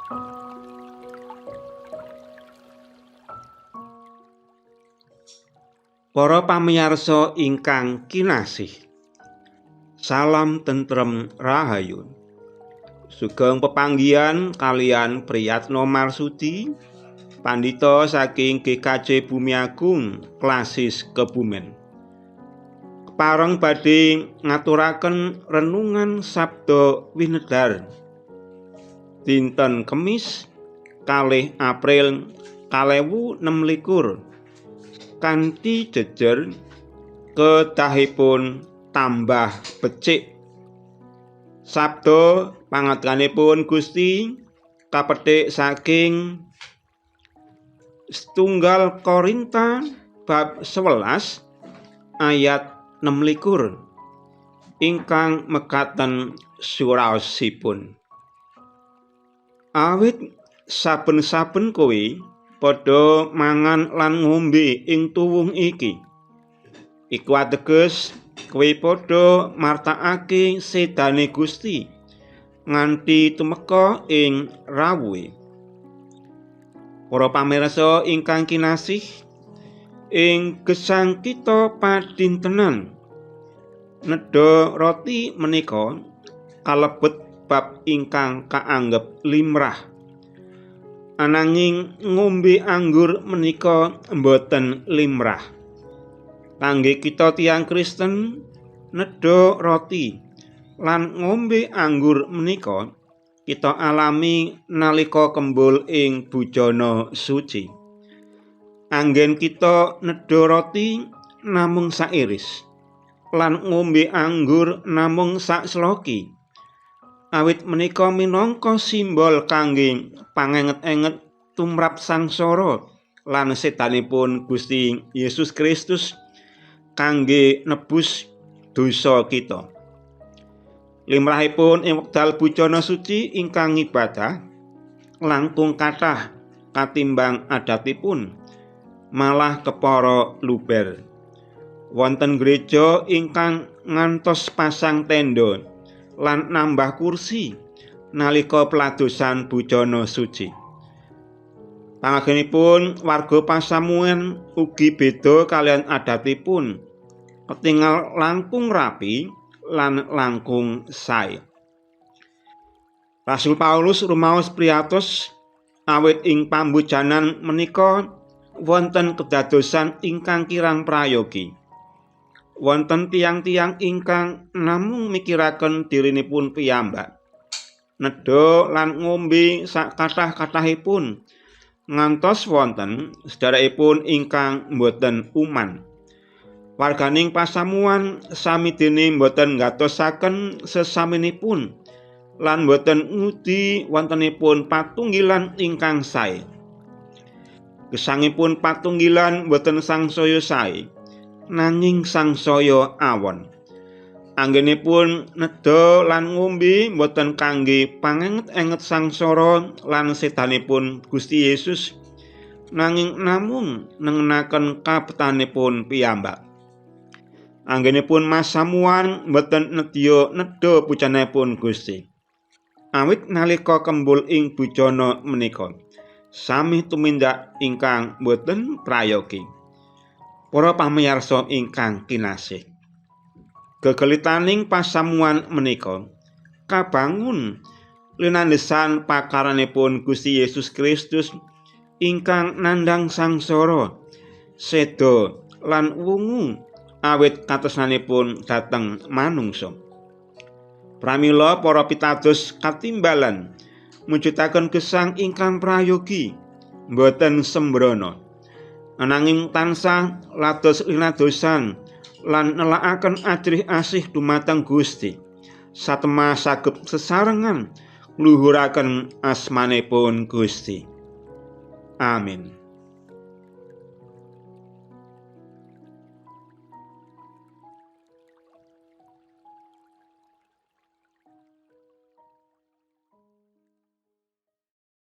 Para pamiyarsa ingkang kinasih, salam tentrem rahayu. Sugeng pepanggihan kalian Priyatno Marsudi, pandhita saking GKJ Bumiagung Klasis Kebumen. Kepareng badhe ngaturaken renungan Sabda Winedhar dinten Kemis 2 April 2026 kanthi jejer kedahipun tambah becik. Sabda pangadanipun Gusti kapetik saking 1 Korinta bab 11 ayat 26 ingkang mekaten suraosipun. Awit saben-saben kowe padha mangan lan ngombe ing tuwung iki, iku ateges kowe padha martakake sedane Gusti nganti tumeka ing rawuhe. Para pamirsa ingkang kinasih, ing gesang kita padintenan nedha roti menika kalebet bab ingkang kaanggep limrah. Ananging ngombe anggur menika mboten limrah. Kangge kita tiyang Kristen, nedha roti lan ngombe anggur menika kita alami nalika kembul ing bujana suci. Anggen kita nedha roti namung sairis lan ngombe anggur namung sak sloki. Awit menika minangka simbol kangge pangenget-enget tumrap sangsara lan sedanipun Gusti Yesus Kristus kangge nebus dosa kita. Limrahipun ing wekdal bujana suci ingkang ibadah langkung kathah katimbang adatipun, malah kepara luber. Wonten gereja ingkang ngantos pasang tenda lan nambah kursi nalika peladosan bujana suci. Pangagenipun warga pasamuan ugi beda kalian adatipun, ketingal langkung rapi lan langkung sae. Rasul Paulus rumaos priyatos awit ing pambujanan menika wonten kedadosan ingkang kirang prayogi. Wonten tiyang-tiyang ingkang namung mikiraken dirinipun piyambak, nedha lan ngombe sak kathah-kathahipun, ngantos wonten sedherekipun ingkang mboten uman. Warganing pasamuan sami dene mboten ngatosaken sesaminipun lan mboten ngudi wontenipun patunggilan ingkang sae. Gesangipun patunggilan mboten sangsaya sae, nanging sangsaya awon. Anggenipun nedha lan ngombe mboten kangge pangenget-enget sangsara lan sedanipun Gusti Yesus, nanging namung nengenaken kabetanipun piyambak. Anggenipun masamuan mboten nedya nedha pujanipun Gusti. Awit nalika kembul ing bujana menika sami tumindak ingkang mboten prayogi. Para pamirsa ingkang kinasih, gegelitaning pasamuan menika kabangun linandesan pakaranipun Gusti Yesus Kristus ingkang nandhang sangsara, seda lan wungu awit katresnanipun dhateng manungsa. Pramila para pitados katimbalan mujudaken gesang ingkang prayogi, mboten sembrono, ananging tansah lados linadosan lan nelakaken ajrih asih dumateng Gusti, satemah saged sesarengan ngluhuraken asmanipun Gusti. Amin.